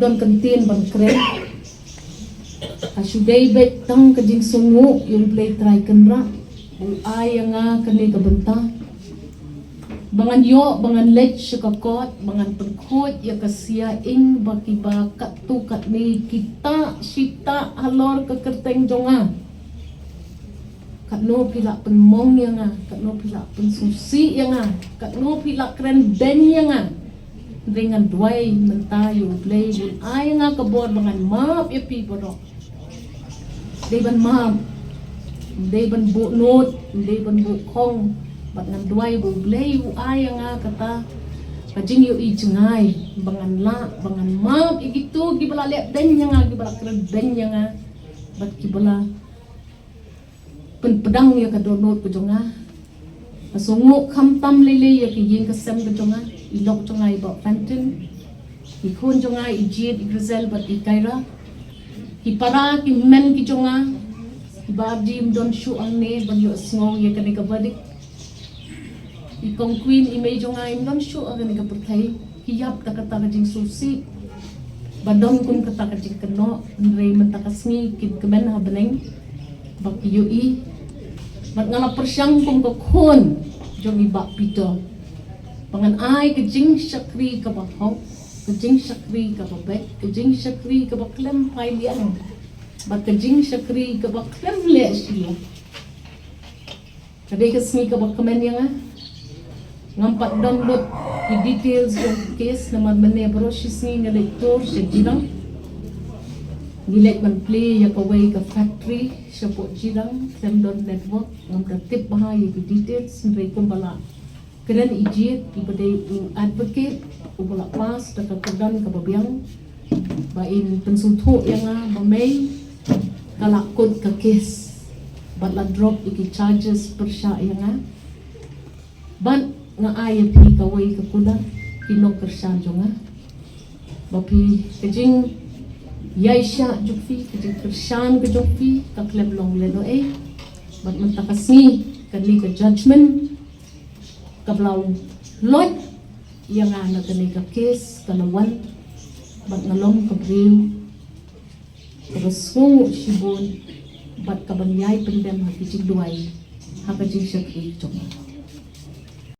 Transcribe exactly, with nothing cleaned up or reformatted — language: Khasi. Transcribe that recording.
Don ka ktien ban kren. Ka shu dei beit tang ka jingsngew ïa U Blei Trai Kynrad. U ai ïa nga kane ka bynta ba ngan ïoh, ba ngan leit sha ka kot, ba ngan pynkhuid ïa ka sia ïing ba kiba katto katne kita shita halor ka kyrteng jong nga. Katno phi lah pynmong ïa nga, katno phi lah pynsngewsih ïa nga, katno phi lah kren beiñ ïa nga. Hynrei ngan duwai mynta ïa U Blei un ai ïa nga ka bor ba ngan map ïa phi baroh. Dei ban map, dei ban buh nud, dei ban buh khong, bad ngan duwai ba U Blei u ai ïa nga kata ka jingïohi jngai ba ngan lah, ba ngan map ïa kito kiba la leh beiñ ïa nga, kiba la kren beiñ ïa nga, bad kiba la pynpdang ïa ka dohnud ka jong nga. Nga sngew khamtam lei lei ïa ka ïing ka sem ka jong nga, i lok jong nga i Bah Fenton, i khun jong nga i Jied, i Grizel bad i Kyra, ki para ki men ki jong nga, kiba ardei ym don shuh hangne ban ïohsngew ïa kane ka verdict. I Kong Queen, i mei jong nga, im don shuh ha kane ka pyrthei. Ki ïap da kata ka jingsngewsih ba don kum kata ka jingkynnoh, hynrei mynta ka sngi kin kmen ha bneng ba ki ïohi. Bad nga la pyrshang kum ka khun jong i Bah Peter ba ngan ai ka jingshakri kaba hok, ka jingshakri kaba beit, ka jingshakri kaba khlem phai liang, bad ka jingshakri kaba khlem leh shiliang. Ka dei ka sngi kaba kmen ïa nga. Ngam pat don lut ki details jong ka case namar mynne baroh shi sngi nga leit tour sha Jirang. Ngi leit ban plie ïa kawei ka factory shapoh Jirang, khlem don network, ngam da tip bha ïa ki details, hynrei kumba la kren i Jied, iba dei u advocate uba la pass da ka kyrdan kaba biang, ba in pynsngewthuh ïa nga ba mei ka la kut ka case bad la drop ïa ki charges pyrshah ïa nga. Bad nga ai ïa phi kawei ka kular, ki nongkyrshan jong nga, ba phi, ka jingïaishah jong phi, ka jingkyrshan ka jong phi ka khlem long lehnohei. Bad mynta ka sngi kane ka judgment kaba la loit ïa nga na kane ka case ka la wan, bad nga long ka briew kaba sngewnguh shibun bad kaban ïai pyndem ha ki jingduwai, ha ka jingshakri jong nga.